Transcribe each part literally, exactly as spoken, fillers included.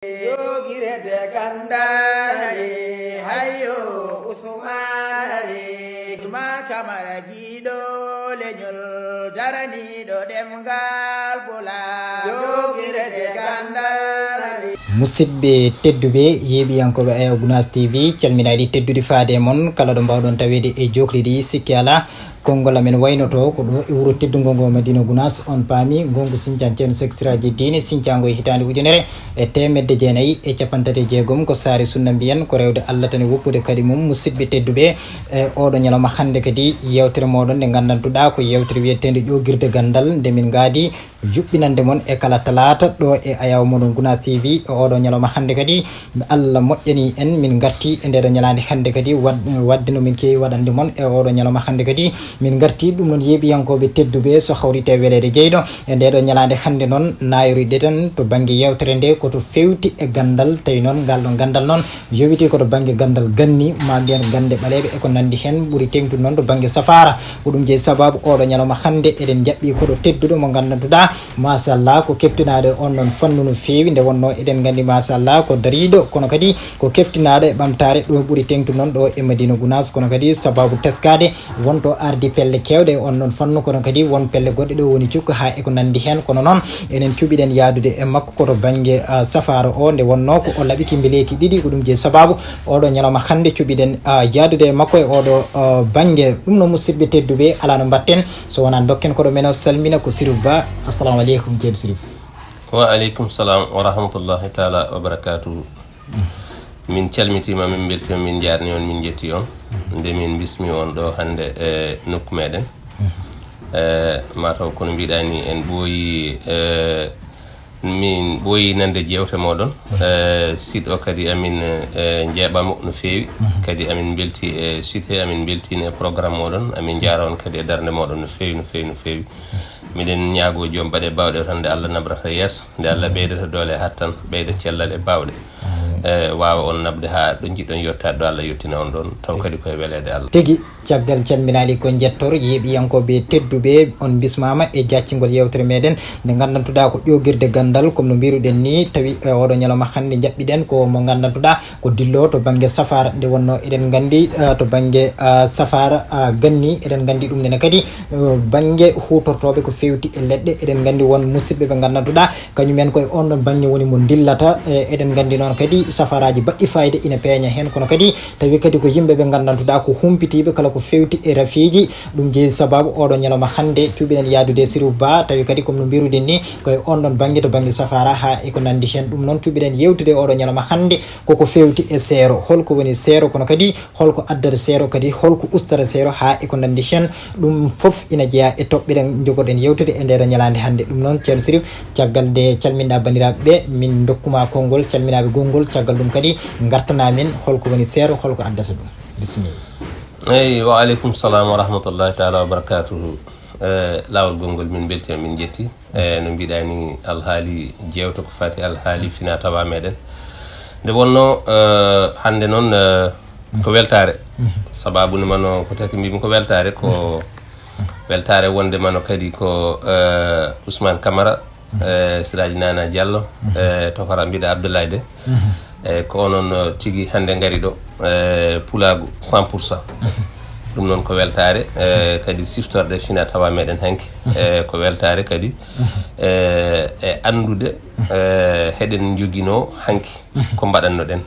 Jogirede gandare, hayo Usmane. Usman Kamara jiiɗo leñol, daraniiɗo ɗemngal Pulaar. Jogirede gandare. Musidɓe tedduɓe, yeeɓiyankooɓe Ayaw Gunaas T V, calminaaɗi tedduɗi faade e mon, kala ɗo mbaawɗon taweede e jookli ɗi, sikke alaa. Konngol amen waynoto ko ɗo e wuro teddungo ngo Madina Gunaas, on paami, ngongu Sincan Ceerno Seek Siraaji Diine, sincaango e hitaande ujunere e teemedde jeenayi e cappanɗe tati e jeegom, ko saare sunna mbiyen, ko rewde Allah tan e woppude kadi mum. Musidɓe tedduɓe, e oɗo ñalawma hannde kadi, yeewtere mooɗon nde nganndantuɗaa ko yeewtere wiyeteende ƴoogirde ganndal, nde min ngaadi juɓɓinande mon e kala talaata ɗo e Ayaw mooɗon Gunaas T V. E oɗo ñalawma hannde kadi, Allah moƴƴani en, min ngarti e ndeɗo ñalaande hannde kadi, wad-, wadde no min keewi waɗande mon e oɗo ñalawma hannde kadi, min ngarti ɗum noon, yeeɓiyankooɓe tedduɓe, so hawrite e weleede jeyɗo. E ndeɗo ñalaande hannde noon, nayoriɗen to bannge yeewtere nde ko to feewti e ganndal, tawi noon ngal ɗon ganndal noon yowiti ko to bannge ganndal ganni, ma mbiyen gannde ɓaleeɓe e ko nanndi heen, ɓuri teeŋtude noon to bannge safaara. Ko ɗum jeyi sababu oɗo ñalawma hannde eɗen jaɓɓi koɗo tedduɗo mo nganndantuɗaa, machallah, ko keftinaaɗo e on ɗon fannu no feewi, nde wonnoo eɗen nganndi, machallah, ko dariiɗo, kono kadi ko keftinaaɗo e ɓamtaare ɗo ɓuri teeŋtude noon ɗo e Madina Gunaas, kono kadi sababu teskaade won to ardi pelle keewɗe e on ɗon fannu, kono kadi won pelle goɗɗe ɗo woni cukka haa e ko nanndi heen. Kono noon eɗen cuɓiɗen yahdude e makko koto bannge, ah, safaara o, nde wonnoo ko o laɓi kimbileeki ɗiɗi, ko ɗum jeyi sababu oɗo ñalawma hannde cuɓiɗen, ah, yahdude e makko e oɗo, ah, bannge. Ɗum noon, musidɓe tedduɓe, alaa no mbaɗten so wonaa ndokken koɗo men o, salmina ko Sirif Ba. Assalamu aleykum, ceerno Sirif. Wa aleykum salam wa rahmatullahi taala wa barakatuhu. Min calmitiima, min mbeltiima, min njaarni on, min njetti on. Nde min mbismi on ɗo hannde e nokku meɗen. E, mataw kono mbiɗa ni en ɓooyi, e, min ɓooyi nande jeewte moɗon. E, site o kadi amin, e, njeeɓamo no feewi. Kadi amin mbelti e site he, amin mbeltini e programme moɗon, amin njaara on kadi e darnde moɗon no feewi, no feewi, no feewi. Miɗen ñaago joom baɗe bawɗe tan, nde Allah nabrata yeeso, nde Allah ɓeydata doole e hattan, ɓeyda cellal e bawɗe. E, waawa on naɓde haa ɗo njiɗɗon yottaade ɗo, Allah yottina on ɗon, taw kadi koye weleede Allah. Tigi, caggal calminaali ko njettor, yeeɓiyankooɓe tedduɓe, on bismaama e jaccingol yeewtere meɗen, nde nganndantuɗaa ko ƴoogirde ganndal, comme no mbiruɗen ni, tawi, e, oɗo ñalawma hannde njaɓɓiɗen ko mo nganndantuɗaa ko dillo to bannge safaara, nde wonnoo eɗen nganndi, ah, to bannge, ah, safaara, ah, ganni, eɗen nganndi ɗum nene kadi, eh, bannge huutortooɓe ko feewti e leɗɗe, eɗen nganndi won musidɓe ɓe nganndantuɗaa kañumen koye on ɗon bannge woni mo ndillata, eh, eɗen nganndi noon kadi safaaraaji baɗɗi fayida ina peeña heen, kono kadi tawi kadi ko yimɓe ɓe nganndantuɗaa ko humpitiiɓe kala ko feewti e rafiiji. Ɗum jeyi sababu oɗo ñalawma hannde cuɓiɗen yahdude e Sirif Ba, tawi kadi comme no mbiruɗen ni koye on ɗon bannge to bannge safaara haa e ko nanndi heen. Ɗum noon cuɓiɗen yewtude oɗo ñalawma hannde koko feewti e seero. Holko woni seero, kono kadi holko addata seero, kadi holko ustata seero, haa e ko nanndi heen. Ɗum fof ina jeyaa e toɓɓe ɗen njogoɗen yewtude e ndeɗo ñalaande hannde. Ɗum noon, ceerno Sirif, caggal nde calminɗaa banndiraaɓe ɓe, min ndokkuma konngol, calminaaɓe gonngol, caggal ɗum kadi ngartana min holko woni seero, holko addata ɗum. Bisimilla. Eyi, wa aleykum salam wa rahmatullahi taala wa barakatuhu. Eh, laawol gonngol, min mbeltiima, min njetti. E, no mbiɗa ni, alhaali jeewte ko fati alhaali fina tawa meɗen. Nde wonno, e, hannde noon, e, ko weltaare. Sababu ne mano ko taki mbimi ko weltaare, ko weltaare wonde mano kadi ko, e, Ousmane Camara, e, Siraji Nana Diallo, e, Tofara mbiɗa Abdoulaye de. E, ko onon, e, tigi hannde ngari ɗo, e, Pulaagu cent pour cent. Ɗum noon ko weltaare, e, kadi siftorde fina tawa meɗen hanki. E, ko weltaare kadi, e, e anndude, e, heɗen njoginoo hanki ko mbaɗannoɗen.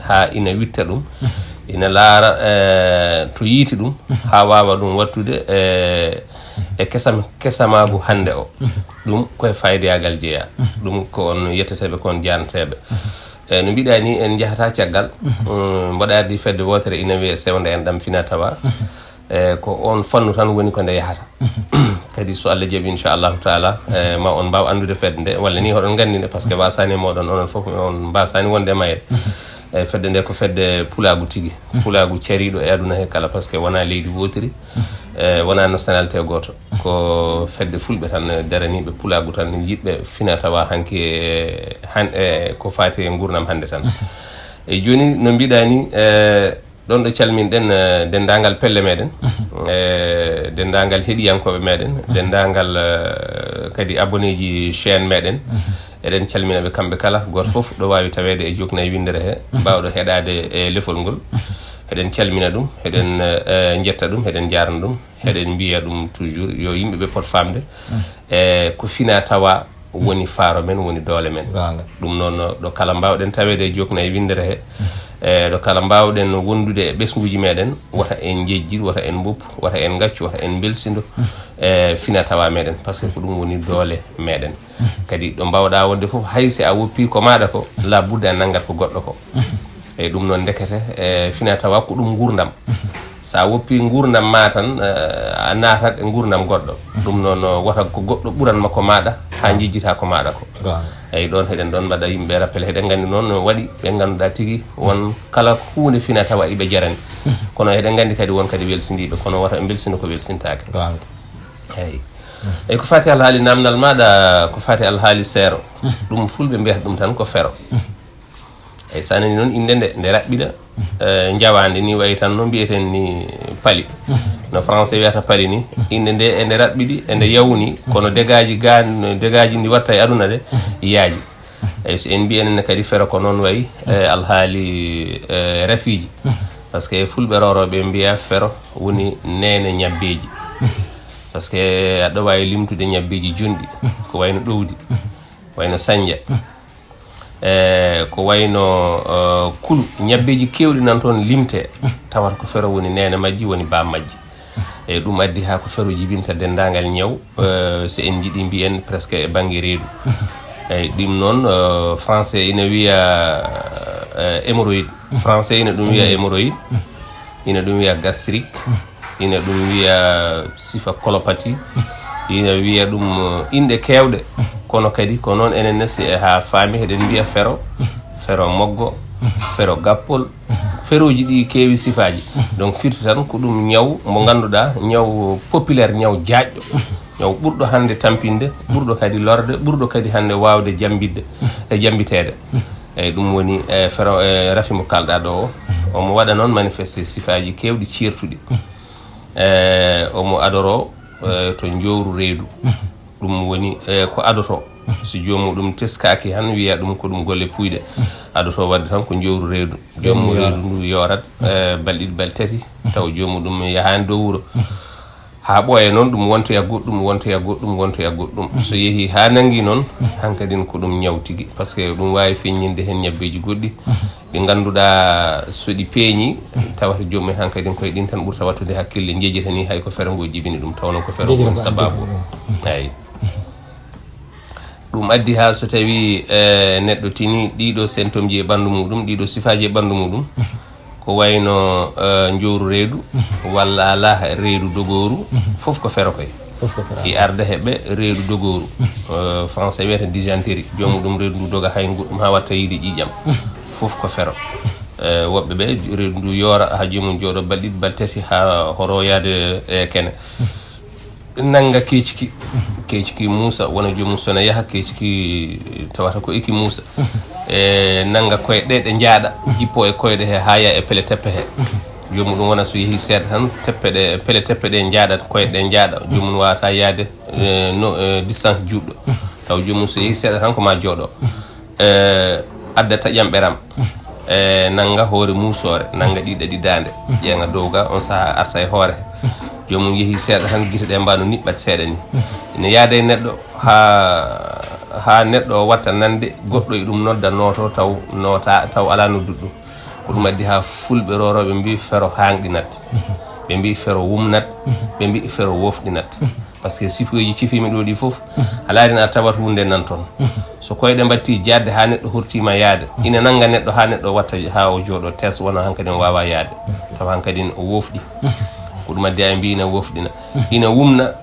Haa ina witta ɗum, ina laara, e, to yiiti ɗum, haa waawa ɗum wattude, e, e kesam-, kesamaagu hannde o. Ɗum koye faydeyaagal jeyaa. Ɗum ko on yetteteeɓe, ko on jaarneteeɓe. E, no mbiɗa ni, en njahata caggal. Mm, mboɗo ardi fedde wootere ina wiyee Sewnde en ɗam fina tawa. E, ko on fannu tan woni ko nde yahata. Kadi so Allah jaɓi, inchallahu taala, e, ma on mbaaw anndude fedde nde, walla ni hoɗon nganndi nde, par ce que mbasani moɗon, onon fof on mbasani wonde e mayre. E, fedde nde ko fedde pulaagu tigi. Pulaagu cariiɗo e aduna he kala, par ce que wona leydi wootiri, e, wona nationalité gooto. Ko fedde fulɓe tan, daraniiɓe pulaagu tan, yiɗɓe fina tawa hanki e, han-, e, ko fati e nguurndam hannde tan. E jooni, no mbiɗa ni, e, Ɗon ɗo calminɗen eh, denndaangal pelle meɗen, eh, denndaangal heɗiyankooɓe meɗen, denndaangal eh, kadi abonnéeji chaîne meɗen. Eɗen calmina ɓe kamɓe kala, gooto fof ɗo waawi taweede e Joknay winndere he, baawɗo heɗaade e lefol ngol. Eɗen calmina ɗum, eɗen eh, njetta ɗum, eɗen njaarna ɗum, eɗen mbiya ɗum toujours yo yimɓe ɓe pot faamde e ko fina tawa woni faaro men, woni doole men. Goonga. Ɗum noon ɗo kala mbaawɗen taweede e Joknay winndere he, e ɗo kala mbaawɗen wondude e ɓesnguuji meɗen, wota en njejjir, wota en mboppu, wota en ngaccu, wota en mbelsindo e fina tawa meɗen, par ce que ko ɗum woni doole meɗen. Kadi ɗo mbaawɗa wonde fof, hay si a woppi ko maaɗa ko, la budda a nanngat ko goɗɗo ko. Eyi, ɗum noon ndekete e fina tawa ko ɗum nguurndam. So a woppi nguurndam ma tan, eh, a naatat e nguurndam goɗɗo. Ɗum noon wota ko goɗɗo ɓuran ma ko maaɗa, haa njejjita ko maaɗa ko. Goonga. Eyi, ɗoon heɗen ɗoon mbaɗa yimɓe rappel. Heɗen nganndi noon no waɗi ɓe ngannduɗaa tigi won kala huunde fina tawa iɓe jarani. Kono heɗen nganndi kadi won kadi welsindiiɓe, kono wota ɓe mbelsindo ko welsintaake. Goonga. Eyi. Eyi, ko fati alhaali namdal maaɗa, ko fati alhaali seero. Ɗum fulɓe mbiyata ɗum tan ko fero. Eyi, so a nani noon innde nde, nde raɓɓiɗa, eh, njawaande ni wayi tan no mbiyeten ni pali. No français wiyata pali ni, innde nde ende raɓɓiɗi, ende yawni, kono dégâts ji gaan, dégâts ji ndi watta e aduna de, yaaji. Eyi, so en mbiyen ne kadi fero ko noon wayi, eh, alhaali eh, rafiiji. Par ce que fulɓe rorooɓe mbiya fero woni neene ñabbeeji. Par ce que aɗa waawi limtude ñabbeeji jonɗi, ko wayno ɗowdi, wayno sanja. E ko wayno eh, kulu, ñabbeeji keewɗi nan toon limte, tawata ko fero woni neene majji, woni baam majji. Eyi, ɗum addi haa ko fero jibinta denndaangal ñaw, eh, so en njiɗi mbiyen presque e bannge reedu. Eyi, ɗum noon eh, français ina wiya eh, hémorroïde. Français ina ɗum wiya hémorroïde, ina ɗum wiya gastrique, ina ɗum wiya sifa colopathie, ina wiya ɗum eh, inɗe keewɗe. Kono kadi ko noon enen ne si e haa faami heɗen mbiya fero, fero moggo, fero gappol. Ferooji ɗi keewi sifaaji. Donc firti tan ko ɗum ñaw mo ngannduɗaa, ñaw populaire, ñaw jaaƴɗo, ñaw ɓurɗo hannde tampinde, ɓurɗo kadi lorde, ɓurɗo kadi hannde waawde jambidde e jambiteede. Eyi, ɗum woni e fero e rafi mo kalɗa ɗo o. Omo waɗa noon manifesté sifaaji keewɗi ceertuɗi. E omo adoro eh, to njowru reedu. Ɗum woni eh, ko adoto. So joomum ɗum teskaaki han, wiya ɗum ko ɗum golle puyɗe. Adoto waɗde tan ko njowru reedu. Joomum reedu ndu yoorat eh, balɗe ɗiɗi, balɗe tati, taw joomum ɗum yahaani dow wuro. Haa ɓooya noon, ɗum wontoya goɗɗum, wontoya goɗɗum, wontoya goɗɗum. So yehii haa nanngi noon, hankadin ko ɗum ñaw tigi. Par ce que ɗum waawi feññinde heen ñabbeeji goɗɗi. Ɗi ngannduɗaa so ɗi peeñi, tawata joomum en hankadin koye ɗin tan ɓurta wattude hakkille, njejjita ni hay ko fero ngo jibini ɗum, taw noon ko fero ngo woni sabaabu o. Eyi. Ɗum addi haa so tawi eh, neɗɗo tini ɗiɗo symptômeji e ɓanndu muɗum, ɗiɗo sifaaji e ɓanndu muɗum, ko wayno eh, njowru reedu, walla alaa reedu dogooru, fof ko fero koye. Fof ko fero. I arda heɓe reedu dogooru. Eh, français wiyata dysenterie. Joomum ɗum reedu ndu doga hay goɗɗum haa watta yiide ƴiiƴam. Fof ko fero. Eh, woɓɓe ɓe reedu ndu yoora haa joomum jooɗo balɗe ɗiɗi, balɗe tati haa horo yaade e kene. Nannga keecki. Keecki muusa, wona joomum sona yaha keecki tawata ko eki muusa. E nannga koyɗe ɗe njaaɗa, jippo e koyɗe he haa yaa e pele teppe he. Joomum ɗum wona so yehi seeɗa tan, teppe ɗe, pele teppe ɗe njaaɗat, koyɗe ɗe njaaɗa. Joomum wawata yaade eh, no eh, distance juutɗo. Taw joomum so yehi seeɗa tan ko ma jooɗo. Eh, adda taƴam ɓeram. Eh, nannga hoore muusoore, nannga ɗiɗi ɗaɗi daande. Ƴeeŋa dow ga, on sahaa arta e hoore. Joomum yehi seeɗa tan, gite ɗe mbaano niɓɓat seeɗa ni. Ina yaada e neɗɗo haa haa neɗɗo o watta nande goɗɗo e ɗum nodda nooto taw noota taw alaa nodduɗo ɗum. Ko ɗum addi haa fulɓe rorooɓe mbii fero haanɗinat, ɓe mbii fero wumnat, ɓe mbii fero woofɗinat. Par ce que sifooji cifiimi ɗo ɗi fof, a laarin a tawat huunde nan toon. So koyɗe mbatti jaadde haa neɗɗo hortiima yaade, ina nannga neɗɗo haa neɗɗo watta haa o jooɗo tes wona hankadi o waawa yaade. Taw hankadi o woofɗi. Ko ɗum addi haa mbii ina woofɗina. Ina wumna,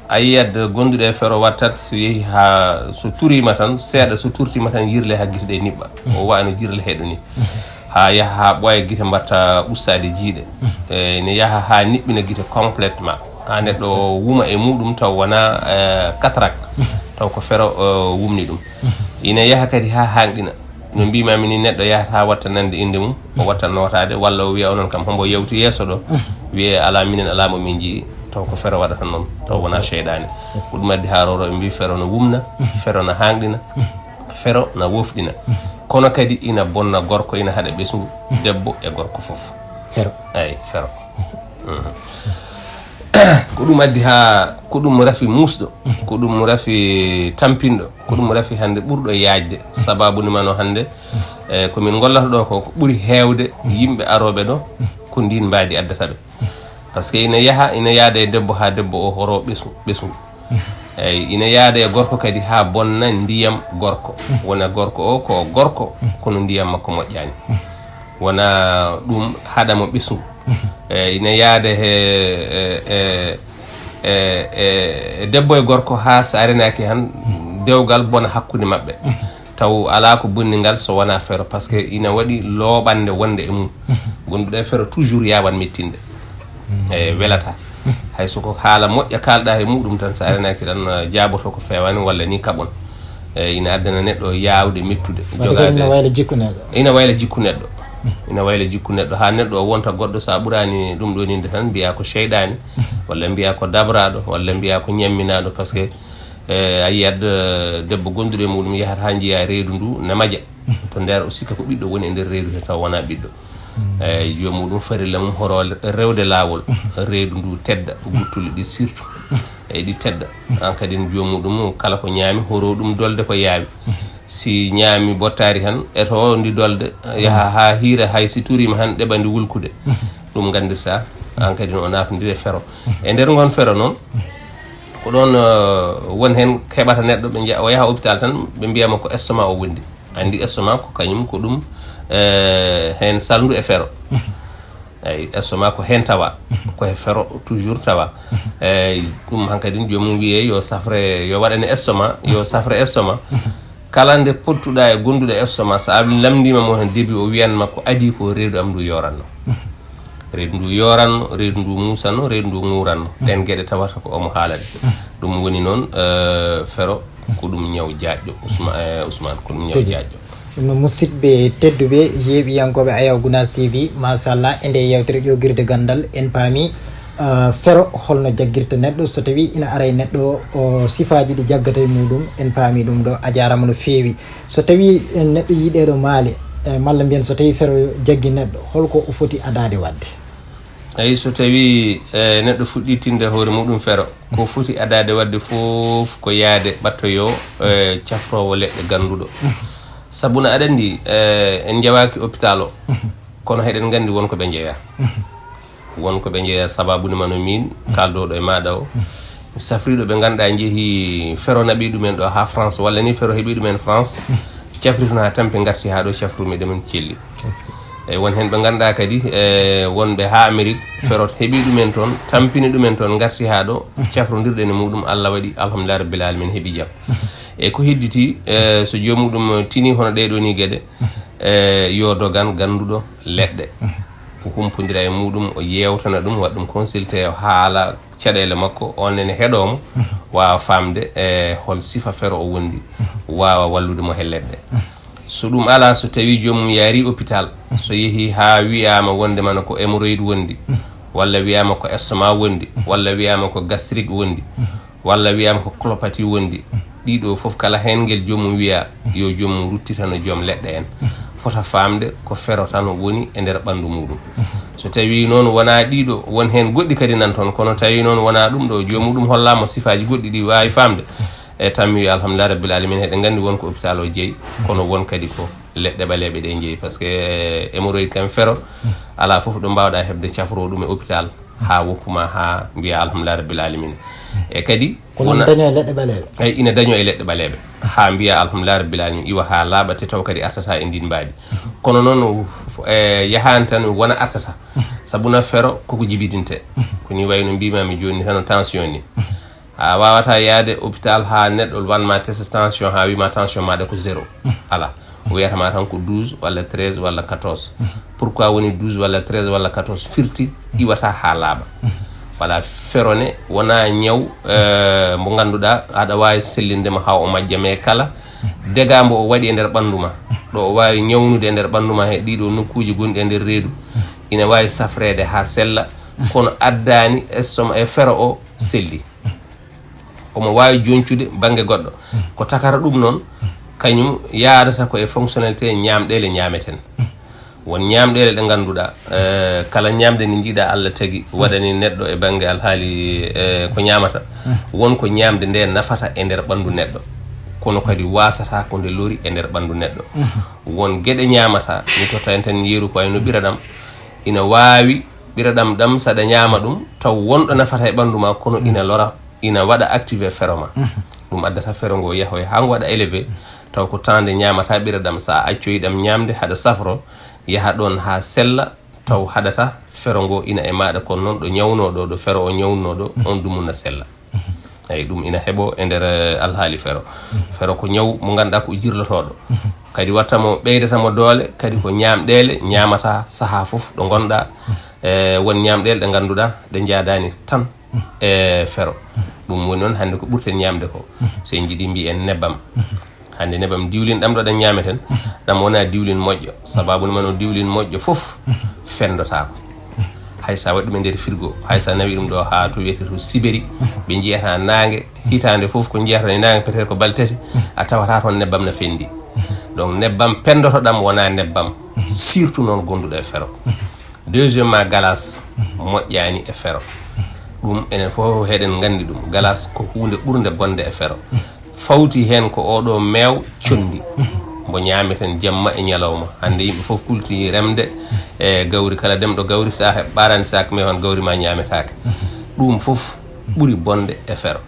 a yiyat gonduɗo e fero wattat so yehi haa so turiima tan seeɗa, so turtiima tan yirle haa gite ɗe niɓɓa. O waano jirle heɗo ni. Haa yaha haa ɓooya gite mbatta ustaade jiiɗe. E, ne yaha haa niɓɓina gite complètement. Haa neɗɗo o wuma e muɗum taw wona eh, cataracte. Taw ko fero eh, wumni ɗum. Ina yaha kadi haa haanɗina. No mbimami ni, neɗɗo yahata watta nande inde mum, o watta notaade, walla o wiya onon kam hombo yawti yeeso ɗo, wiye ala, minen ala mo min jii. Taw ko fero waɗata noon, taw wona seyɗaane. Ko ɗum addi haa roro ɓe mbi fero no wumna, fero no hanɗina, fero no wofɗina. Kono kadi ina bonna gorko, ina haɗa ɓesngu debbo e gorko fof. Fero. Eyi, fero. Ko ɗum addi haa ko ɗum rafi muusɗo, ko ɗum rafi tampinɗo, ko ɗum rafi hannde ɓurɗo yaajde. Sababu ni mano hannde, e ko min ngollata ɗo ko, ko ɓuri heewde yimɓe arooɓe ɗo, ko ndiin mbaadi addata ɓe. Parce que ina yaha, ina yaada e debbo haa debbo o horo ɓesngu, ɓesngu. Eyi, ina yaada e gorko kadi haa bonna ndiyam gorko. Wona gorko o ko gorko, kono ndiyam makko moƴƴaani. Wona ɗum haɗa mo ɓesngu. Eyi, ina yaada he, e, e, e, e, e debbo e gorko haa so a renaaki han, dewgal bona hakkunde maɓɓe. Taw alaa ko bonni ngal so wonaa fero, parce que ina waɗi looɓannde wonde e mum. Gonduɗo e fero toujours yaawan mettinde. E welata. Hay so ko haala moƴƴa kaalɗa e muɗum tan, so a renaaki tan, eh, jaaboto ko feewaani walla ni kaɓon. E ina addana neɗɗo yaawde mettude. Wadde kadi ina wayla jikku neɗɗo. Ina wayla jikku neɗɗo. Ina wayla jikku neɗɗo. Haa neɗɗo o wonta goɗɗo, so a ɓuraani ɗum ɗo ninde tan, mbiya ko seyɗaani, walla mbiya ko dabraaɗo, walla mbiya ko ñamminaaɗo, parce que, eh, a yiyat, eh, debbo gonduɗo e muɗum yahata haa njiya reedu ndu na maja. To nder o sikka ko ɓiɗɗo woni e nder reedu he, taw wona ɓiɗɗo. Eyi, joom muɗum farilla mum horo rewde laawol, reedu ndu tedda, guttuli ɗi surtout, eyi, ɗi tedda. An kadi joom muɗum kala ko ñaami, horo ɗum dolde ko yaawi. Si ñaami bottaari han, eto ndi dolde, yaha haa hiira, hay si turiima han, ɗeɓa ndi wulkude. Ɗum nganndirta, an kadi o naatondiri e fero. E nder ngon fero noon, ko ɗoon, eh, won heen keɓata neɗɗo, ɓe nja-, o yaha hôpital tan, ɓe mbiyama ko estomac o wondi. Anndi estomac ko kañum ko ɗum, eh, heen salndu e fero. Eyi, estomac ko heen tawa, ko he fero toujours tawa. Eyi, ɗum hankadi joomum wiye yo safre, yo waɗane estomac, yo safre estomac. Kala nde pottuɗa e gonduɗo estomac, so a lamndima mo heen début, o wiyanma ko adii ko reedu am ndu yoranno. Reedu ndu yoranno, reedu ndu muusanno, reedu ndu ŋuuranno. Ɗeen geɗe tawata ko omo haala ɗe. Ɗum woni noon, eh, fero ko ɗum ñaw jaajɗo, Ousma-, eh, Ousmane, ko ɗum ñaw jaajɗo. Ɗum noon, musidɓe tedduɓe, yeeɓiyankooɓe Ayaw Gunaas T V, machallah, e nde yewtere ƴoogirde ganndal, en paami, eh, fero holno jaggirta neɗɗo so tawii ina ara e neɗɗo o, sifaaji ɗi jaggata e muɗum, en paami ɗum ɗo, a jaaraama no feewi. So tawii, eh, neɗɗo yii ɗeeɗo maale, eh, malla mbiyen so tawii fero jaggi neɗɗo, holko o foti adaade waɗde? Eyi, so tawii, eh, neɗɗo fuɗɗii tinde hoore muɗum fero, ko foti adaade waɗde fof ko yahde ɓattoyoo, eh, cafroowo leɗɗe gannduɗo. Sabu no aɗa anndi, eh, en njawaaki hôpital o, kono heɗen nganndi won ko ɓe njeyaa. Won ko ɓe njeyaa sababu ni mano miin, kaaldoɗo e maaɗa o. Mi safriiɗo ɓe ngannduɗaa njehii fero naɓii ɗumen ɗo haa France, walla ni fero heɓii ɗumen France, cafri toon haa tampi ngarti haa ɗo cafrumi ɗumen celli. Eyi, won heen ɓe ngannduɗaa kadi, e, wonɓe haa Amérique, fero heɓii ɗumen toon, tampini ɗumen toon, ngarti haa ɗo, cafrondirɗen e muɗum, Allah waɗi, alhamdulillah rabbil alamin, heɓi jam. E ko hedditi, e, so joom muɗum tini hono ɗee ɗoo nii geɗe, e, yo dogan gannduɗo leɗɗe. O humpondira e muɗum, o yeewtana ɗum, waɗa ɗum consulté, o haala caɗeele makko, on ene heɗoo mo, waawa faamde e hol sifa fero o wondi, waawa wallude mo he leɗɗe. So ɗum alaa, so tawii joomum yaarii hôpital, so yehii haa wiyaama wonde mana ko hémorroïde wondi, walla wiyaama ko estomac wondi, walla wiyaama ko gastrique wondi, walla wiyaama ko colopathie wondi, ɗiɗo fof kala heen ngel joomum wiya, yo joomum ruttitano joom leɗɗe en. Fota faamde ko fero tan woni e nder ɓanndu muɗum. So tawii noon wonaa ɗiɗo, won heen goɗɗi kadi nan toon, kono tawii noon wonaa ɗum ɗo, joom muɗum hollaama sifaaji goɗɗi ɗi waawi faamde, e tammi wiya alhamdulillah rabbil alamin, heɗen nganndi won ko hôpital o jeyi, kono won kadi ko leɗɗe ɓaleeɓe ɗe jeyi, parce que, eh, hémorroïde kam fero, alaa fof ɗo mbaawɗa heɓde cafro ɗum e hôpital, haa woppuma, haa mbiya alhamdulillah rabbil alamin. E kadi, kono wona daño e leɗɗe ɓaleeɓe. Eyi, ina daño e leɗɗe ɓaleeɓe. Haa mbiya alhamdulillah rabbil alamin, iwa haa laaɓa, te taw kadi artata e ndin mbaadi. Kono noon, f-, e, yahaani tan wona artata. Sabu na fero koko jibidinte. Ko ni wayno mbimami jooni tan, tension ni. A waawataa yahde hôpital haa neɗɗo wanma test tension haa wiima tension maaɗa ko zéro. Alaa. O wiyata ma tan ko douze walla treize walla quatorze. Pourquoi woni douze walla treize walla quatorze? Firti iwata haa laaɓa. Voilà, fero ne wonaa ñaw, eh, mo ngannduɗaa aɗa waawi sellinde mo haa o majja, mais kala Dega mbo o waɗi e nder ɓanndu ma, ɗo o waawi ñawnude e nder ɓanndu ma, he ɗiɗo nokkuuji gonɗi e nder reedu, ina waawi safreede haa sella, kono addaani estoma e fero o selli. Omo waawi joñcude bannge goɗɗo. Ko takata ɗum noon, kañum yaadata ko e fonctionnalité ñaamɗeele ñaameten. Won ñaamɗeele ɗe ngannduɗaa, eh, kala ñaamde nde njiiɗaa Allah tagi waɗani neɗɗo e bannge alhaali, eh, ko ñaamata. Won ko ñaamde nde nafata e nder ɓanndu neɗɗo, kono kadi waasata ko nde lori e nder ɓanndu neɗɗo. Won geɗe ñaamata, mi totta en tan yeru ko wayno ɓiraɗam, ina waawi ɓiraɗam ɗam saɗa ñaama ɗum, taw wonɗo nafata e ɓanndu ma, kono ina lora, ina waɗa activé fero ma. Ɗum addata fero ngo yahoya haa ngo waɗa élevé, taw ko temps nde ñaamata ɓiraɗam, sa accoyi ɗam ñaamde haɗa safro, yaha ɗon haa sella, taw haɗata fero ngo ina e maaɗa, kono noon ɗo ñawnoo ɗo, ɗo fero o ñawnoo ɗo, on dumunna sella. Eyi, ɗum ina heɓo e nder, eh, alhaali fero. Fero ko ñaw mo ngannduɗaa ko jirlotooɗo. Kadi watta mo, ɓeydata mo doole, kadi ko ñaamɗeele ñaamata sahaa fof ɗo ngonɗaa. Eh, won ñaamɗeele ɗe ngannduɗaa ɗe njaadaani tan e fero. Ɗum woni noon hannde ko ɓurten ñaamde ko. So en njiɗi mbiyen nebbam. Hannde nebbam diwlin ɗam ɗo ɗen ñaameten, ɗam wonaa diwlin moƴƴo. Sababu ne man o diwlin moƴƴo fof fenndotaako. Hay sa waɗi ɗum e nder frigo, hay sa nawi ɗum ɗo haa to wiyetee to Siberi, ɓe njiyata naange, hitaande fof ko njiyata e naange peut-être ko balɗe tati, a tawata toon nebbam na fenndi. Donc nebbam penndotoɗam wonaa nebbam, surtout noon gonduɗo e fero. Deuxièmement, galas moƴƴaani e fero. Ɗum enen fof heɗen nganndi ɗum. Galas ko huunde ɓurnde bonde e fero. Fawti heen ko oɗo meew conndi. Mbo ñaameten jamma e ñalawma. Hannde yimɓe fof kulti remde e gawri. Kala demɗo gawri, sa heɓ ɓaarani saak meew tan, gawri ma ñaametaake. Ɗum fof ɓuri bonde e fero.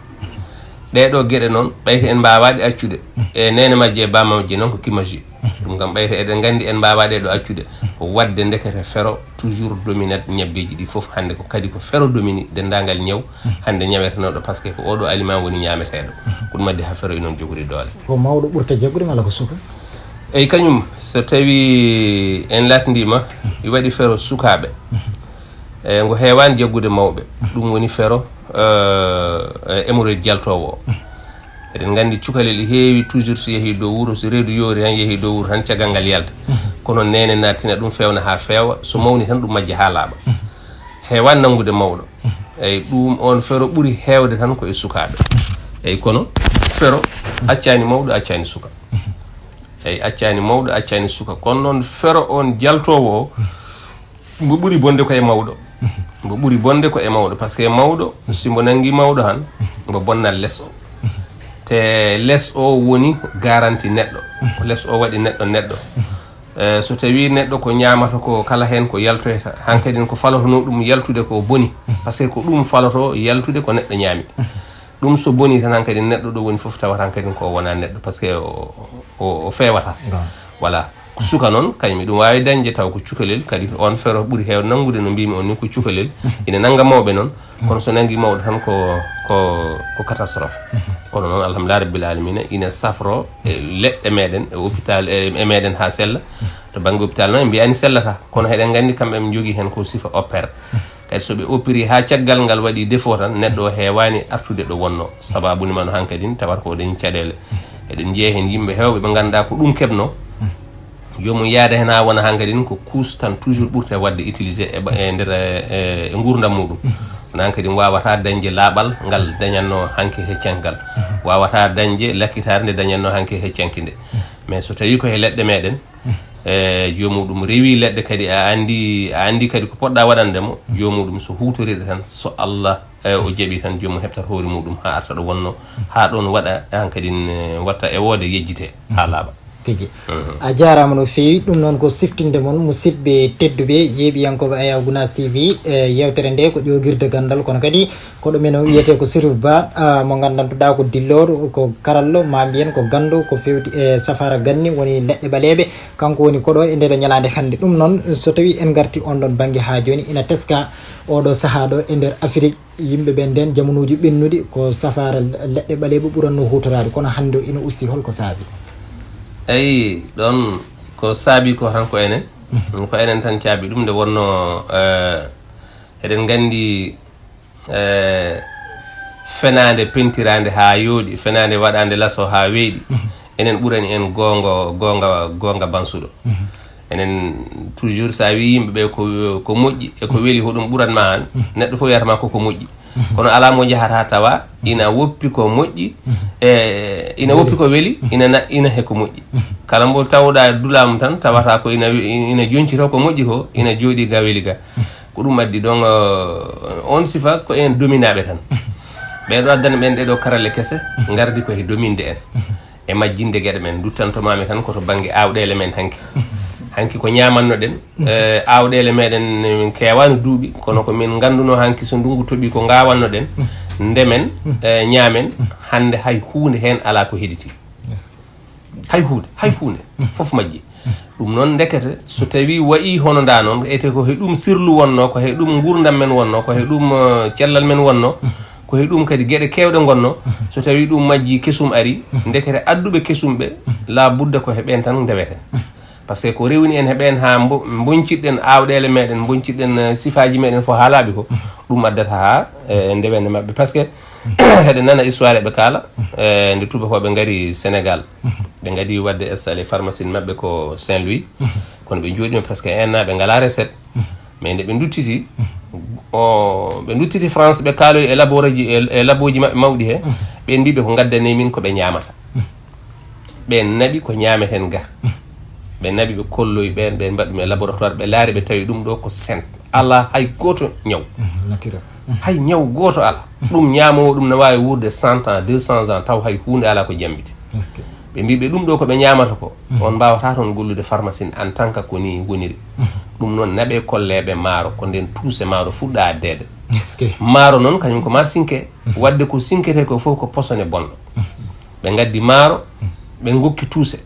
Ɗee ɗoo geɗe noon, ɓayte en mbaawaɗe accude e neene majje e baaba majje noon ko kimaji. Ɗum kam ɓayte eɗen nganndi en mbaawaa ɗee ɗoo accude. Waɗde ndekete fero toujours dominat ñabbeeji ɗi fof. Hannde ko kadi ko fero domini denndaangal ñaw. Hannde ñawetenooɗo, parce que ko oɗo aliment woni ñaameteeɗo. Ko ɗum addi haa fero e noon jogori doole. Ko mawɗo ɓurta jaggude walla ko suka? Eyi, kañum, so tawi en latndiima, i waɗi fero sukaaɓe. E ngo heewaani jaggude mawɓe. Ɗum woni fero, eh, hémorroïde jaltoowo o. Eɗen nganndi cukalel heewi toujours so yehii dow wuro, so reedu yoori tan yehii dow wuro tan caggal ngal yalta. Kono neene nattina ɗum, feewna haa feewa, so mawni tan ɗum majja haa laaɓa. Heewaani nanngude mawɗo. Eyi, ɗum on fero ɓuri heewde tan ko e sukaaɓe. Eyi, kono fero accaani mawɗo, accaani suka. Eyi, accaani mawɗo, accaani suka. Kono noon fero on jaltoowo o, mbo ɓuri bonde ko e mawɗo. Mbo ɓuri bonde ko e mawɗo, parce que mawɗo, si mbo nanngi mawɗo han, mbo bonna les o. Te les o woni garanti neɗɗo. Ko les o waɗi neɗɗo neɗɗo. Eh, so tawi neɗɗo ko ñaamata ko kala heen ko yaltoyta, hankadin ko falotonoo ɗum yaltude ko boni. Parce que ko ɗum faloto yaltude ko neɗɗo ñaami. Ɗum so boni tan hankadin neɗɗo ɗo woni fof tawata hankadin ko wona neɗɗo, parce que o, o, o feewata. Voilà. Ko suka noon, kañum iɗum waawi dañde taw ko cukalel, kadi on fero ɓuri heewde nanngude no mbimi on ni ko cukalel. Ina nannga mawɓe noon, kono so nanngi mawɗo tan ko, ko, ko catastrophe. Kono noon, alhamdulillah rabbil alamina, ina safro e leɗɗe meɗen, e hôpital, e, e meɗen haa sella. To bannge hôpital noon, en mbiyani sellata, kono heɗen nganndi kamɓe ɓe njogii heen ko sifa opère. Kadi so ɓe opéri haa caggal ngal waɗi défaut tan, neɗɗo o heewaani artude ɗo wonnoo. Sababu ni man hankadin tawata ko dañi caɗeele. Eɗen njiya heen yimɓe heewɓe ɓe ngannduɗaa ko ɗum keɓnoo. Joomum yaada heen haa wona hankadin ko kuus tan toujours ɓurte waɗde utilisé e ɓa-, e nder, e, e nguurndam muɗum. Kono hankadin waawataa dañde laaɓal ngal dañatnoo hanki heccanki ngal. Waawataa dañde lakkitaare nde dañatnoo hanki heccanki nde. Mais so tawii ko he leɗɗe meɗen, e, joomuɗum rewi leɗɗe kadi, a anndi, a anndi kadi ko poɗɗa waɗande mo, joomuɗum so huutoriɗe tan, so Allah, e, o jaɓi tan, joomum heɓtat hoore muɗum haa arta ɗo wonnoo, haa ɗoon waɗa hankadin, e, watta e woode yejjite haa laaɓa. Tigi. Mhm. A jaaraama no feewi. Ɗum noon ko siftinde mon, musidɓe tedduɓe, yeeɓiyankooɓe Ayaw Gunaas T V, e, yeewtere nde ko ƴoogirde ganndal, kono kadi ko ɗo men o wiyetee ko Sirif Ba, a, mo nganndantuɗaa ko dillooɗo, ko karallo, maa mbiyen ko ganndo, ko feewti e safaara ganni, woni leɗɗe ɓaleeɓe. Kanko woni koɗo e ndee ɗo ñalaande hannde. Ɗum noon, so tawii en ngartii on ɗon bannge haa jooni, ina teska oɗo sahaa ɗo e nder Afrik, yimɓe ɓe ndeen jamanuuji ɓennuɗi, ko safaara leɗɗe ɓaleeɓe ɓurannoo huutoraade, kono hannde o ina usti. Hol ko saabi? Eyi, ɗoon ko saabi ko tan ko enen. Mhm. Ko enen tan caabi ɗum, nde wonnoo, eh, eɗen nganndi, eh, fenaande pentiraande haa yooɗi, fenaande waɗaande laso haa weeɗi. Mhm. enen ɓurani en goonga goonga goonga bansuɗo. Enen toujours, so a wii yimɓe ɓe ko ko moƴƴi e ko weli, hoɗum ɓuran ma aan? Neɗɗo fof wiyata ma koko moƴƴi. Kono alaa mo njahata tawa ina woppi ko moƴƴi, e ina woppi ko weli, ina na- ina he ko moƴƴi. Kala mbo tawɗa dulaama tan, tawata ko ina wi- ina joncito ko moƴƴi ko, ina jooɗi ga weli ga. Ko ɗum addi ɗon, eh, on sifa ko en dominaaɓe tan. Ɓee ɗo addana ɓen ɗee ɗo karalle kese, ngardi ko he dominde en e majjinde geɗe men. Duttanto maami tan ko to bannge aawɗeele men hanki. Hanki ko ñaamanno ɗen, eh, aawɗeele meɗen min keewaani duuɓi, kono ko min ngannduno hanki so ndungu toɓi ko ngaawanno ɗen, ndemen, eh, ñaamen, hannde hay huunde heen alaa ko hediti. Hay huunde, hay huunde, fof majji. Ɗum noon, ndekete, so tawii wayi hono ndaa noon, ete ko he ɗum sirlu wonno, ko he ɗum nguurndam men wonno, ko he ɗum, eh, cellal men wonno, ko he ɗum kadi geɗe keewɗe ngonno. So tawii ɗum majji, kesum ari, ndekete adduɓe kesum ɓe, laa budda ko he ɓeen tan ndeweten. Par ce que ko rewni en he ɓeen haa mbo- mboncitɗen aawɗeele meɗen, mboncitɗen, eh, sifaaji meɗen fof haa laaɓi ko, ɗum addata haa, eh, ndewende maɓɓe. Par ce que heɗen nana histoire ɓe kaala, eh, nde tuubakooɓe ngari Sénégal. Ɓe ngadi waɗde installé pharmacie maɓɓe ko Saint-Louis. Kono ɓe njooɗiima presque un an, ɓe ngalaa recette. Mais nde ɓe nduttiti, o, ɓe nduttiti France, ɓe kaaloyi e laboreji, e, e laboji maɓɓe mawɗi he, ɓe mbi ɓe ko ngaddani min ko ɓe ñaamata. Ɓe naɓi ko ñaameten ga. Ɓe naɓi, ɓe kolloyi ɓeen, ɓe mbaɗi ɗum e laboratoire, ɓe laari, ɓe tawi ɗum ɗo ko sain. Alaa hay gooto ñaw. Hay ñaw gooto alaa. Ɗum ñaamoowo ɗum ne waawi wuurde cent ans, deux cents ans, taw hay huunde alaa ko jammbiti. Ɓe mbi ɓe ɗum ɗo ko ɓe ñaamata ko, on mbaawata toon gollude pharmacie en tant que ko nii woniri. Ɗum noon, naɓe kolleeɓe maaro, ko ndeen tuuse maaro fuɗɗa addeede. Maaro noon, kañum ko maa sinke. Waɗde ko sinketee ko fof ko posone bonɗo. Ɓe ngaddi maaro, ɓe ngokki tuuse.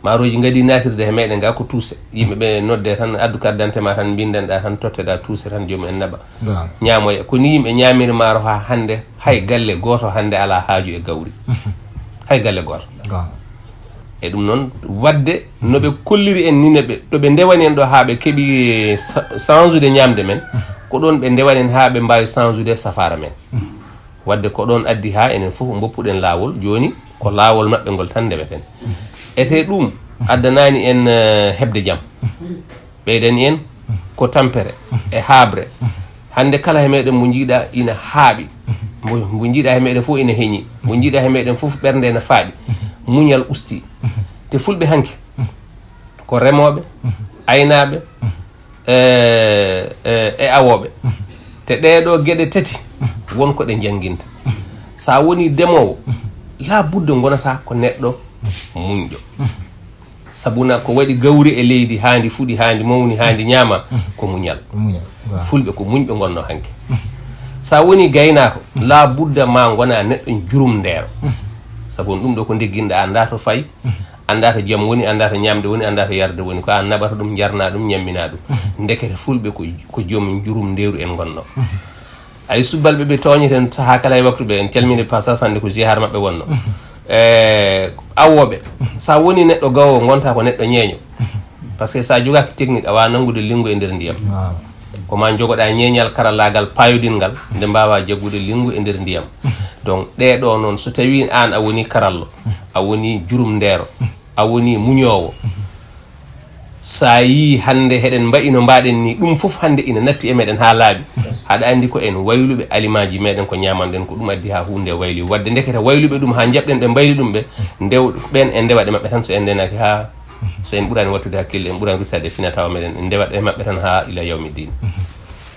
Maarooji ngadi naatirde he meɗen ga ko tuuse. Yimɓe ɓe nodde tan, addu carte d'identité ma tan, mbindanɗa tan, totteɗa tuuse tan, joomum en naɓa. Ñaamoya. Ko ni yimɓe ñaamiri maaro haa hannde, hay galle gooto hannde alaa haaju e gawri. Hay galle gooto. E ɗum noon, waɗde no ɓe kolliri en ni, no ɓe, ɗo ɓe ndewani en ɗo haa ɓe keɓi sa- sansude ñaamde men, ko ɗoon ɓe ndewani en haa ɓe mbaawi sansude safaara men. Waɗde ko ɗoon addi haa enen fof mboppuɗen laawol, jooni ko laawol maɓɓe ngol tan ndeweten. Ete ɗum addanaani en, eh, heɓde jam. Ɓeydani en ko tampere e haaɓre. Hannde kala he meɗen mo njiiɗa ina haaɓi. Mo, mo njiiɗa he meɗen fof ina heñi. Mo njiiɗa he meɗen fof ɓernde ina faaɗi. Muñal usti. Te fulɓe hanki ko remooɓe, aynaaɓe, e, e, e awooɓe. Te ɗee ɗo geɗe tati won ko ɗe njannginta. So a woni demoowo, laa budde ngonata ko neɗɗo muñɗo. Sabu na ko waɗi gawri e leydi, haa ndi fuɗi, haa ndi mawni, haa ndi ñaama, ko muñal. Ko muñal, waaw. Fulɓe ko muñɓe ngonno hanki. So a woni gaynaako, laa budda ma ngona neɗɗo jurumndeero. Sabu on ɗum ɗo ko ndegginɗa, annda to fayi, annda to jam woni, annda to ñamde woni, annda to yarde woni. Ko an naɓata ɗum, jarna ɗum, ñammina ɗum. Ndekete fulɓe ko, ko joom jurumndeeru en ngonno. Ay, subalɓe ɓe tooñeten sahaa kala e waktu ɓe, en calmini passage hannde ko ziyaar maɓɓe wonno. E, awooɓe, so a woni neɗɗo gawo, ngonta ko neɗɗo ñeeño. Par ce que so a jogaaki technique, a waawaa nanngude linngu e nder ndiyam. Ko ma njogoɗa ñeeñal karallaagal paayodingal, nde mbaawa jaggude linngu e nder ndiyam. Donc, ɗee ɗo noon, so tawii aan a woni karallo, a woni jurumndeero, a woni muñoowo, so a yii hannde heɗen mbayi no mbaɗen ni, ɗum fof hannde ina natti e meɗen haa laaɓi. Aɗa anndi ko en wayluɓe alimaaji meɗen ko ñamanɗen, ko ɗum addi haa huunde wayli. Waɗde ndekete wayluɓe ɗum haa njaɓɗen ɓe mbayli ɗum ɓe, ndew-, ɓeen en ndewat e maɓɓe tan, so en ndenaaki haa, so en ɓuraani wattude hakkille, en ɓuraani ruttaade e finatawa meɗen, en ndewat e maɓɓe tan haa ila yawmi diin.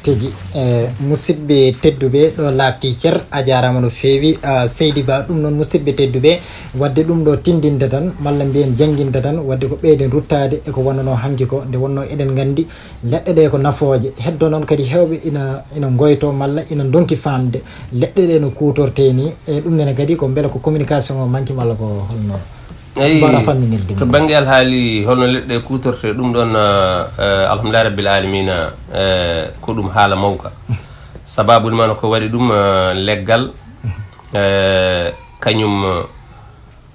Tigi, e, musidɓe tedduɓe, ɗo laakti cer, a jaaraama no feewi, a, Seydi Ba. Ɗum noon, musidɓe tedduɓe, waɗde ɗum ɗo tindinde tan, malla mbiyen jannginta tan, waɗde ko ɓeyden ruttaade e ko wonnanoo hanki ko, nde wonnoo eɗen nganndi leɗɗe ɗe ko nafooje. Heddo noon kadi heewɓe ina, ina ngoytoo malla ina ndonki faamde leɗɗe ɗe no kuutortee ni. E ɗum nene kadi ko mbele ko communication o manki malla ko holno? Eyi, mbaɗa famminirde to bannge alhaali holno leɗɗe kuutortee ɗum ɗoon, eh, eh, alhamdulillahi rabbil alamina, eh, ko ɗum haala mawka. Sababu ɗum noon ko waɗi ɗum, eh, leggal, eh, kañum,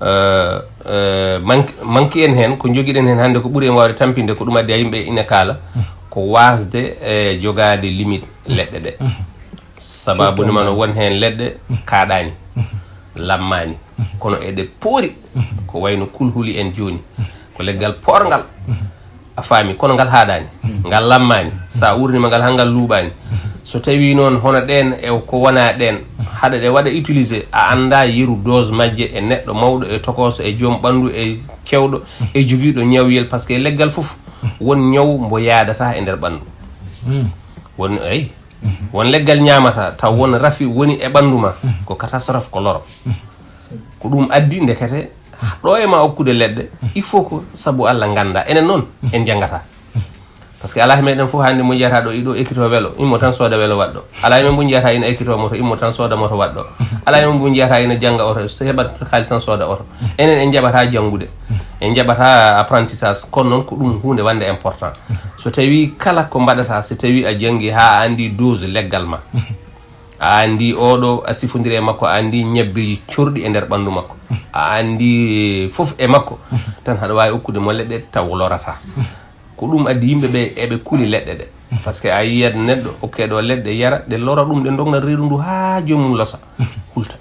eh, eh, manki, manki en heen, ko njogiɗen heen hannde ko ɓuri en waawde tampinde, ko ɗum addi a yimɓe ina kaala, ko waasde, eh, jogaade limite leɗɗe ɗe. Sababu ɗum noon won heen leɗɗe kaaɗaani, lammaani. kono eɗe poori. Ko wayno kulhuli en jooni, ko leggal poorngal. A faami, kono ngal haaɗaani, ngal lammaani. So a uurniima ngal, haa ngal luuɓaani, so tawii noon hono ɗeen e ko wonaa ɗeen, haɗa ɗe waɗa utilisé, a anndaa yeru dose majje e neɗɗo mawɗo, e tokooso, e joom ɓanndu, e cewɗo, e jogiiɗo ñawyel, parce que leggal fof won ñaw mbo yaadataa e nder ɓanndu. Won, eyi, won leggal ñaamataa, taw won rafi woni e ɓanndu ma, ko catastrophe, ko loro. Ko ɗum addi ndekete ɗo e ma okkude leɗɗe, il faut ko sabu Allah ngannda. Enen noon, en njanngataa. Parce que alaa e meɗen fof hannde mo njiyata ɗo, iɗo ekkito welo, immo tan sooda welo waɗɗo. Alaa e men mo njiyata ina ekkito moto, immo tan sooda moto waɗɗo. Alaa e men mo njiyata ina jannga oto, so heɓat kaalis tan sooda oto. Enen en njaɓata janngude, en njaɓata apprentissage, kono noon ko ɗum huunde wande important. So tawii kala ko mbaɗata, so tawii a janngi haa a anndi dose leggal ma, a anndi oɗo, a sifondiri e makko, a anndi ñabbeeji corɗi e nder ɓanndu makko, a anndi fof e makko, tan haɗa waawi okkude mo leɗɗe taw lorata. Ko ɗum addi yimɓe ɓe eɓe kuli leɗɗe ɗe. Parce que a yiyat neɗɗo okke ɗo leɗɗe yara, ɗe lora ɗum, ɗe dogna reedu ndu haa joomum losa, hulta.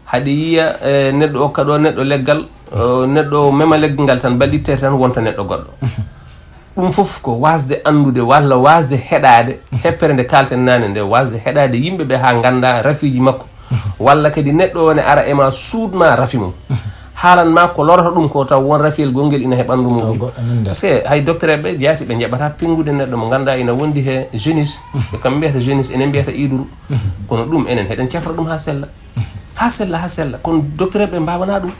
Haɗi yiya, eh, neɗɗo okka ɗo neɗɗo leggal, eh, neɗɗo mema leggal ngal tan, balɗe itte tan wonta neɗɗo goɗɗo. Ɗum fof ko wasde anndude walla wasde heɗaade heppere nde kaalten naane nde, wasde heɗaade yimɓe ɓe haa ngannda rafiiji makko. Walla kadi neɗɗo o ne ara e ma suuɗ ma rafi mum. Haalan ma ko lorata ɗum ko taw won rafiyel gongel ina he ɓanndu muɗum. Parce que hay docteur ɓe jaati ɓe njaɓata pinngude neɗɗo mo ngannda ina wondi he jeunis. Ɓe kam mbiyata jeunis, enen mbiyata iduru. Kono ɗum enen heɗen cafra ɗum haa sella. Haa sella, haa sella. Kono docteur ɓe mbawana ɗum.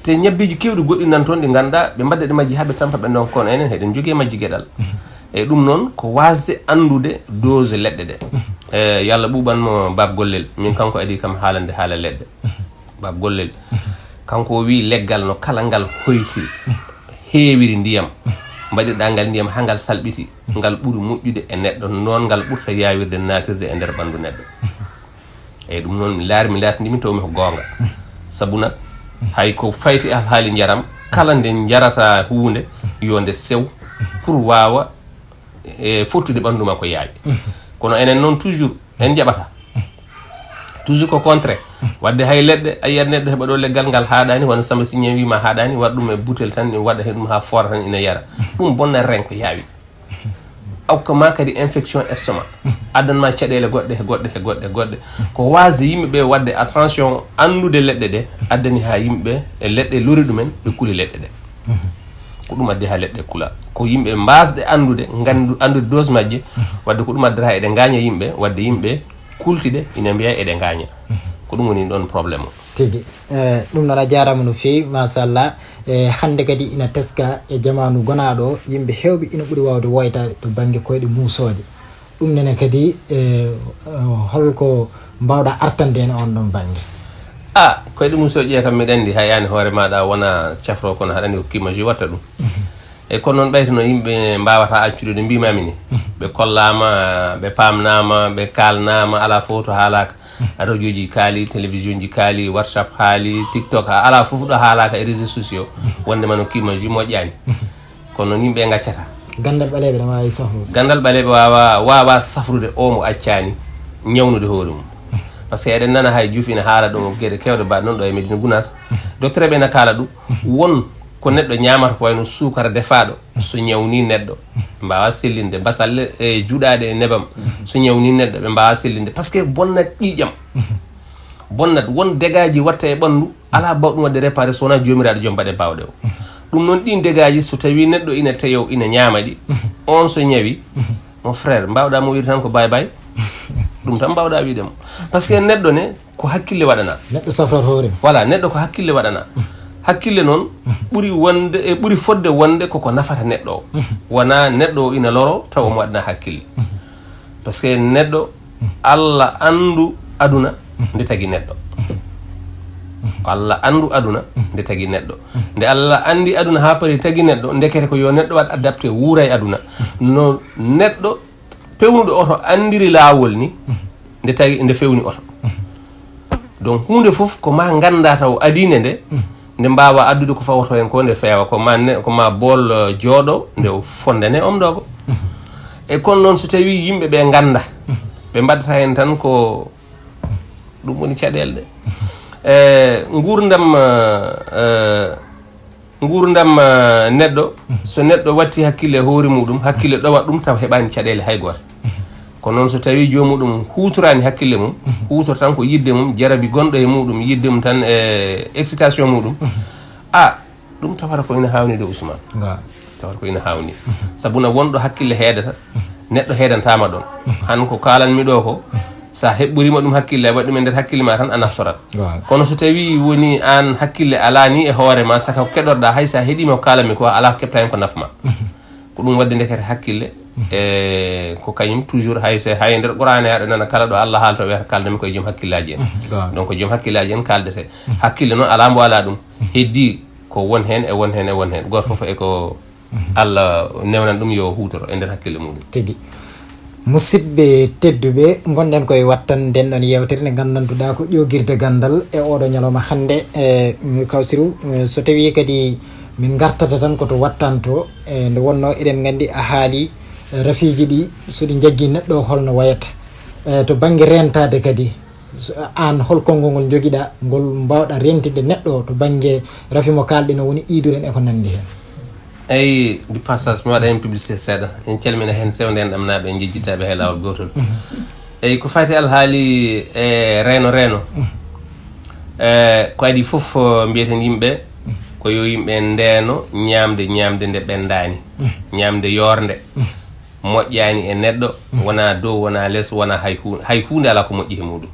Te ñabbeeji keewɗi goɗɗi nan toon ɗi ngannda ɓe mbadda ɗi majji haa ɓe tampa ɓe ɗon. Kono enen heɗen jogii e majji geɗal. E ɗum noon ko wasde anndude dose leɗɗe ɗe. E yo Allah ɓuuɓan mo Baab Gollel. Min kanko adii kam haalande haala leɗɗe. Baab Gollel. Kanko o wii leggal no kala ngal hoytiri, heewiri ndiyam, mbaɗirɗa ngal ndiyam haa ngal salɓiti, ngal ɓuri moƴƴude e neɗɗo, noon ngal ɓurta yaawirde naatirde e nder ɓanndu neɗɗo. Eyi, ɗum noon mi laari, mi laatindii, mi taw mi ko goonga. Sabuna, hay ko fayti alhaali njaram, kala nde njarata huunde, yo nde sew, pour waawa, e, fottude ɓanndu ma ko yaawi. Kono enen noon toujours, en njaɓata. Toujours ko contraire. Wadde hay leɗɗe, a yiyat neɗɗo heɓa ɗo leggal ngal haaɗaani, wano Samba Siñe wiima haaɗaani, waɗa ɗum e butel tan, waɗa heen ɗum haa foora tan ina yara. Ɗum bonna ren ko yaawi. Okka ma kadi infection estomac. Addan ma caɗeele goɗɗe, he goɗɗe, he goɗɗe, goɗɗe. Ko wasde yimɓe ɓe wadde attention, anndude leɗɗe ɗe, addani haa yimɓe e leɗɗe lori ɗumen, ɓe kuli leɗɗe ɗe. Ko ɗum addi haa leɗɗe kula. Ko yimɓe mbasde anndude, nganndu, anndude dose majje, wadde ko ɗum addata eɗe ngaaña yimɓe, wadde yimɓe kultiɗe ina mbiya eɗe ngaaña. Ko ɗum woni ɗon problème o. Tigi. Eh, ɗum noon a jaaraama no feewi, machallah. Eh, hannde kadi ina teska e jamaanu gonaaɗo o, yimɓe heewɓe ina ɓuri waawde woytaade to bannge koyɗe muusooje. Ɗum nene kadi, eh, holko mbaawɗa artande en on ɗon bannge? Ah, koyɗe muusooje kam miɗa anndi, hay aan hoore maaɗa wona cafro, kono haɗa anndi ko kima ji watta ɗum. E kono noon ɓayta no yimɓe mbaawata accude no mbiimaami ni. Ɓe kollaama, ɓe paamnaama, ɓe kaalnaama, alaa fof to haalaaka. Radioji kaali, télévision ji kaali, WhatsApp haali, TikTok, ha-, alaa fof ɗo haalaaka e réseaux sociaux. Wonde mano kima ji moƴƴaani. Kono noon yimɓe ngaccata. Ganndal ɓaleeɓe ne waawi safrude. Ganndal ɓaleeɓe waawa, waawa safrude o mo accaani ñawnude hoore mum. Parce que eɗen nana hay Juuf ina haala ɗum geɗe keewɗe mbaɗe noon ɗo e Medina Gunaas. Docteur ɓe ina kaala ɗum. Won ko neɗɗo ñaamata ko wayno suukara defaaɗo, so ñawni neɗɗo, ɓe mbaawa sellinde. Basalle e juɗaaɗe e nebam, so ñawni neɗɗo, ɓe mbaawa sellinde. Parce que bonnat ƴiiƴam. Bonnat, won dégâts ji watta e ɓanndu, alaa bawɗo ɗum waɗde réparé so wonaa Joomiraaɗo Joom baɗe baawɗe o. Ɗum noon, ɗiin dégâts ji, so tawii neɗɗo ina teyo, ina ñaama ɗi, on so ñawi, mon frère, mbaawɗa mo wiide tan ko bye bye. Ɗum tan mbaawɗa wiide mo. Parce que neɗɗo ne, ko hakkille waɗana. Neɗɗo safrata hoore mum. Voilà, neɗɗo ko hakkille waɗana. Hakkille noon ɓuri wonde, e ɓuri fodde wonde koko nafata neɗɗo o. Wonaa neɗɗo o ina loro tawa omo waɗana hakkille. Parce que neɗɗo, Allah anndu aduna nde tagi neɗɗo. Allah anndu aduna nde tagi neɗɗo. Nde Allah anndi aduna haa pari tagi neɗɗo, ndekete ko yo neɗɗo waɗ adapté, wuura e aduna. No neɗɗo pewnuɗo oto anndiri laawol ni, nde tawi nde fewni oto. Donc, huunde fof ko ma ngannda taw adiinde nde, nde mbaawa addude ko fawoto heen ko, nde feewa, ko ma ne-, ko ma bool, eh, jooɗo, nde fonde ne omɗogo. E kono noon, so tawii yimɓe ɓe ngannda, ɓe mbaɗata heen tan ko ɗum woni caɗeele ɗe. Eh, nguurndam eh, eh, nguurndam eh, neɗɗo, so neɗɗo watti hakkille e hoore muɗum, hakkille ɗowa ɗum taw heɓani caɗeele hay gooto. Ko noon so tawi joomuɗum huutorani hakkille mum, huutor tan ko yidde mum, jarabi gonɗo e muɗum, yidde mum tan e excitation muɗum, a ɗum tawata ko ina hawni de, Ousmane. Tawata ko ina hawni. Sabuna wonɗo hakkille heedata, neɗɗo heedantama ɗon. Han ko kalanmi ɗo ko, sa heɓɓorima ɗum hakkille, a waɗi ɗum e nder hakkille ma tan, a naftorat. Kono so tawi woni an hakkille alani e hoore ma, saka ko keɗorɗa, hay sa heɗima ko kalanmi ko, ala ko keɓta hen ko nafma. Ko ɗum wadde ndekete hakkille, e ko kañum toujours, hay so, hay nder Qur'aana aɗa nana kala ɗo Allah haalta, o wiyata kaldemi koye joom hakkillaji en. Donc joom hakkillaji en kaldete. Hakkille noon ala mbo ala ɗum. Heddi ko won heen e won heen e won heen. Gooto fof e ko Allah newnan ɗum yo huutoro e nder hakkille muɗum. Tigi. Musidɓe tedduɓe, ngonɗen koye wattan nden ɗon yewtere nde nganndanduɗaa ko ƴoogirde ganndal e oɗo ñalawma hannde. E kawsiru, so tawii kadi min ngartata tan ko to wattanto, e nde wonnoo eɗen nganndi a haali rafiiji ɗi, so ɗi njaggi neɗɗo holno wayata. E to bannge reentaade kadi, aan hol konngol ngol njogiɗaa ngol mbaawɗaa reentinde neɗɗo to bannge rafi mo kaalɗen o woni iiduren e ko nanndi heen? Eyi, du passage mi waɗa heen publicité seeɗa, en calmina heen sewnde en ɗamnaaɓe, en njejjitaaɓe hay laawol gootol. Eyi, ko fayti alhaali e reeno reeno, e ko adii fof, mbiyeten yimɓe ko yo yimɓe ndeeno ñaamde, ñaamde nde ɓenndaani, ñaamde yoornde, moƴƴaani e neɗɗo, wonaa dow, wonaa les, wonaa hay huunde, hay huunde alaa ko moƴƴi he muɗum.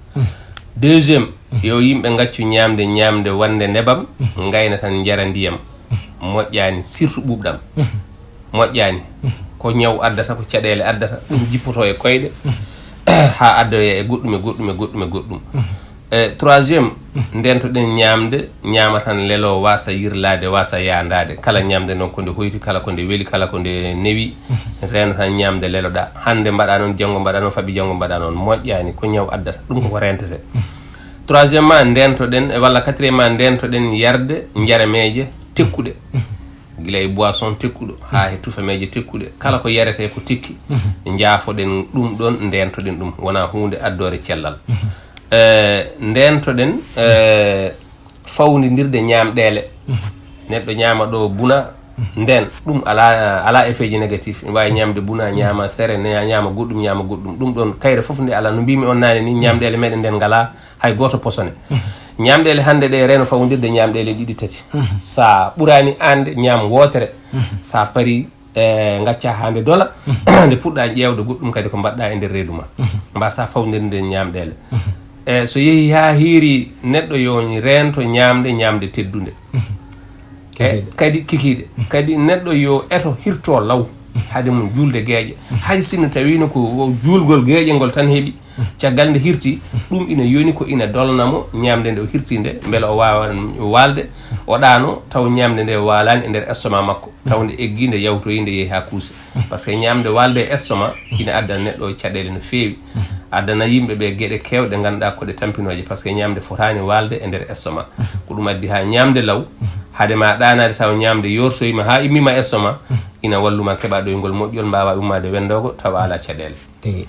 Deuxième, yo yimɓe ngaccu ñaamde, ñaamde wonde nebam, ngayna tan njara ndiyam, moƴƴaani, surtout ɓuuɓɗam, moƴƴaani. Ko ñaw addata, ko caɗeele addata, ɗum jippoto e koyɗe, haa addoya e goɗɗum e goɗɗum e goɗɗum e goɗɗum. E troisième, ndeento ɗen ñaamde, ñaama tan lelo, wasa yirlaade, wasa yaandaade. Kala ñaamde noon ko nde hoyti, kala ko nde weli, kala ko nde newi, reeno tan ñaamde leloɗaa. Hannde mbaɗa noon, janngo mbaɗa noon, faɓi janngo mbaɗa noon. Moƴƴaani, ko ñaw addata. Ɗum koko reentete. Troisièmement, ndeento ɗen, walla quatrièmement, ndeento ɗen yarde njarameeje tekkuɗe. Gila e boisson tekkuɗo, haa he tufameeje tekkuɗe. Kala ko yarete ko tekki, njaafoɗen ɗum ɗon, ndeento ɗen ɗum. Wonaa huunde addoore cellal. Eh, ndeento ɗen, eh, fawndidirde ñaamɗeele. Neɗɗo ñaama ɗo buna, nden ɗum ala, ala effet ji négatif. Ina waawi ñaamde buna, ñaama sere, ne, ñaama goɗɗum, ñaama goɗɗum. Ɗum ɗon kayre fof nde ala, no mbimi on naane ni, ñaamɗeele meɗen nden ngala hay gooto posone. Ñaamɗeele hannde ɗe reeno fawndirde ñaamɗeele ɗiɗi tati. Sa ɓurani aande ñaam wootere, sa pari, e ngacca haa nde dola, nde puɗɗa ƴeewde goɗɗum kadi ko mbaɗɗa e nder reedu ma. Mbasa fawndirde ñaamɗeele. E so yehi haa hiiri, neɗɗo yo reento ñaamde, ñaamde teddunde. E kadi kikiiɗe. Kadi neɗɗo yo eto hirto law, hade mum juulde geeƴe. Hay sinno tawiino ko juulgol geeƴe ngol tan heɓi, caggal nde hirti, ɗum ina yoni ko ina dolna mo ñaamde nde o hirti nde, mbele o waawa waalde, o ɗaano, taw ñaamde nde waalaani e nder estomac makko, taw nde eggi, nde yawtoyi, nde yehi haa kuuse. Parce que ñaamde waalde e estomac ina addana neɗɗo o caɗeele no feewi. Addana yimɓe ɓe geɗe keewɗe ngannduɗaa ko ɗe tampinooje, parce que ñaamde fotaani waalde e nder estomac. Ko ɗum addi haa ñaamde law, hade ma ɗaanaade taw ñaamde yortoyi ma haa immima estomac, ina walluma keɓa ɗoyngol moƴƴol, mbaawa ummaade wendoogo, tawa alaa caɗeele. Tigi.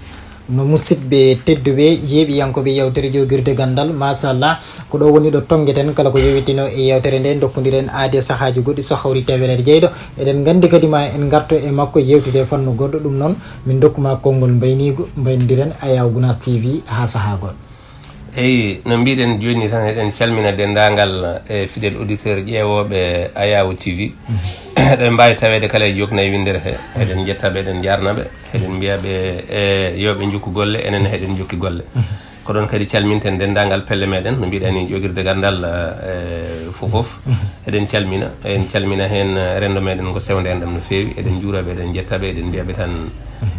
No musidɓe tedduɓe, yeeɓiyankooɓe yewtere Joogirde Ganndal, machallah, ko ɗo woni ɗo tonngeten kala ko yowitino e yewtere nde, ndokkondiren aadi e sahaaji goɗɗi so hawri tewereeje jeyɗo. Eɗen nganndi kadi ma en ngarto e makko yewtude e fannu goɗɗo, ɗum noon min ndokkuma konngol mbayniigu, mbayndiren Ayaw Gunaas T V haa sahaa goɗɗo. Eyi, no mbiɗen jooni tan, eɗen calmina denndaangal e fidèle auditeur ƴeewooɓe Ayaw T V. Eɗen mbaawi taweede kala e jooknayi winndere he. Eɗen njetta ɓe, eɗen njaarna ɓe, eɗen mbiya ɓe e yo ɓe njokku golle, enen eɗen njokki golle. Ko ɗon kadi calminten denndaangal pelle meɗen, no mbiɗa ni, Joogirde Ganndal e fof fof. Eɗen calmina, en calmina heen renndo meɗen ngo sewnde en ɗam no feewi. Eɗen njuura ɓe, eɗen njetta ɓe, eɗen mbiya ɓe tan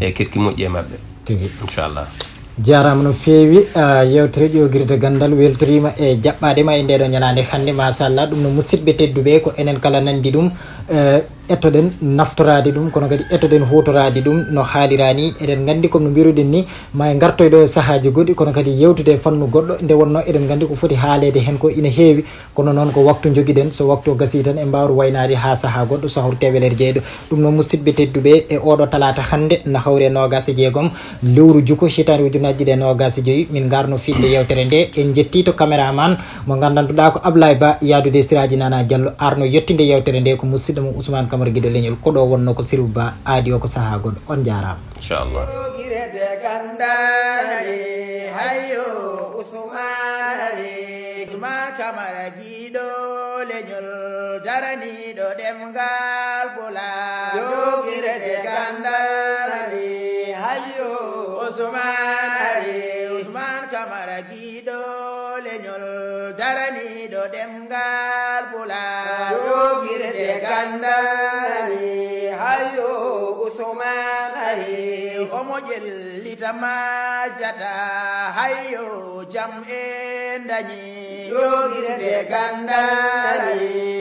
e ketki moƴƴi e maɓɓe. Tigi. Inchallah. Jaaraama no feewi, ah, yewtere Joogirde Ganndal weltoriima e jaɓɓaade ma e ndeeɗo ñalaande hannde, machallah. Ɗum no musidɓe tedduɓe, ko enen kala nanndi ɗum, Eh, ettoɗen naftoraade ɗum, kono kadi ettoɗen huutoraade ɗum no haaliraani. Eɗen nganndi, comme no mbiruɗen ni, ma en ngartoy ɗo e sahaaji goɗɗi, kono kadi yewtude e fannu goɗɗo, nde wonno eɗen nganndi ko foti haaleede heen ko ina heewi, kono noon ko waktu njogiɗen, so waktu o gasii tan en mbaawat waynaade haa sahaa goɗɗo, so hawru teweler jeeɗo. Ɗum noon, musidɓe tedduɓe, e oɗo talaata hannde, na hawri e noogaas e jeegom lewru juko, hitaande ujunaaji ɗiɗi e noogaas e joyi, min ngarno fiɗde yewtere nde. En njetti to caméraman mo nganndanduɗaa ko Ablaye Ba, yaadude e Siraaji Nana Diallo, arno yettinde yewtere nde ko musidɗo mum Ousmane Camara Guido Leñol. Ko ɗo wonno ko Sirou Ba aadi o ko sahaa goɗɗo. On njaaraama. Inchallah. Girede gandare, hayyo Usman Ali, Usman Kamara jiiɗo leñol, daraniiɗo ɗemngal Pulaar. Jogirede gandare, hayyo Usman Ali, Usman Kamara jiiɗo leñol, daraniiɗo ɗemngal Pulaar. Jogirede gandare, hayyo Usman Ali, omo ƴellita majjata, hayyo jam en dañi. Jogirde gandal Ali.